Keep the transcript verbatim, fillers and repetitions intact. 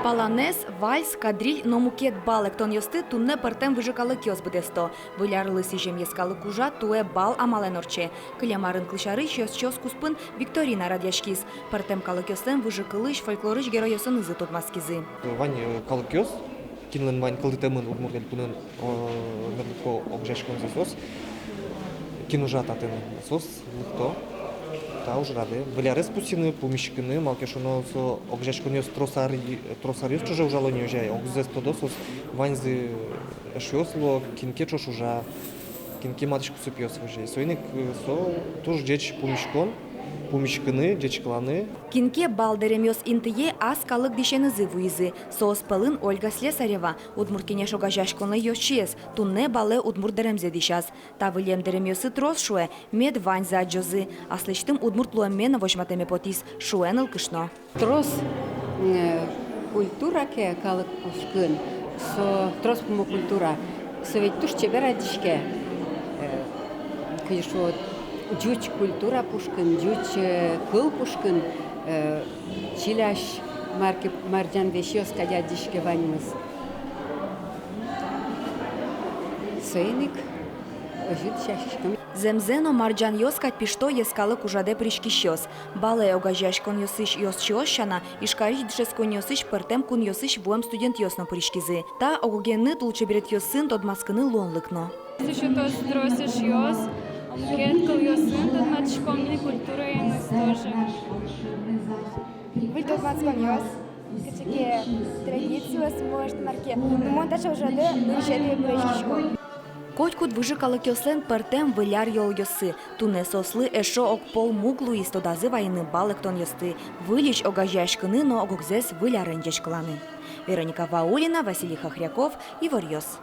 Полонез, вальс, кадриль но мукет бал эктонъёсты туннэ пӧртэм выжы калыкъёс быдэсто. Выль арлы сӥзем йӧскалык ужрад туэ бал амалэн ортче. Кылем арын кылсярысь, ёзчиос куспын викторина радъяськиз. Пӧртэм калыкъёслэн выжыкылысь, фольклорысь геройёсынызы тодматскизы. Вань, э, калыкъёс, кинлэн вань кылдытэмын Удмурт Элькунын, э, мерлыко огазеяськонзы, соос, кин ужа татын, соос лыкто та ужрадэ. Выль арез пусйыны, пумиськыны, малы ке шуоно, со огазеяськонъёс трос ар-, трос аръёс ӵоже ужало ни, озьы ай, огзэс тодо соос, ваньзы эшъёс луо, кин ке ӵош ужа, кин ке матысь кусыпъёс возе. Соин ик, э, со туж ӟеч пумиськон, пумиськыны, ӟечкыланы. Кин ке бал дэремъёс интые ас калык дӥсенызы вуизы. Соос пӧлын Ольга Слесарева, «Удмурт Кенеш» огазеяськонлэн ёзчиез, туннэ балэ удмурт дэремзэ дӥсяз. Та выллем дэремъёсы трос, шуэ, мед ваньзы адӟозы. Аслэсьтым удмурт луэмме но возьматэме потӥз, шуэ нылкышно. Трос, э, культура ке калык пушкын, со трос пумо культура, со ведь туж чебер адӟиське, э, кызьы шуод, ӟуч культура пушкын, ӟуч, э, кыл пушкын, э, чилясь, мар ке, марӟан весьёс кадь адӟиське ваньмыз. Соин ик озьы дӥсяськиськом. Зэмзэ но, марӟанъёс кадь пишто йӧскалык ужрадэ пыриськисьёс. Балэ огазеяськонъёсысь ёзчиос сяна, Ижкарысь дышетсконниосысь пӧртэм кунъёсысь вуэм студентъёс но пыриськизы. Та ог-огеныд лулчеберетъёсын тодматскыны луонлык но. Сыӵе трос, трос эшъёс, мукет кылъёсын тодматӥськом ни, культураеныз тоже. Выль тодматсконъёс, кыӵе ке традициос, может, мар ке. Ну, мон таӵе ужрадэ нырысетӥ пыриськисько. Котькуд выжы калыкъёслэн пӧртэм выль ар йӧлъёссы. Туннэ соослы эшшо огпол муг луиз тодазы вайыны бал эктонъёсты, выльысь огазеяськыны но ог-огзэс выль арен ӟечкыланы. Вероника Ваулина, Василий Хохряков, «Иворъёс».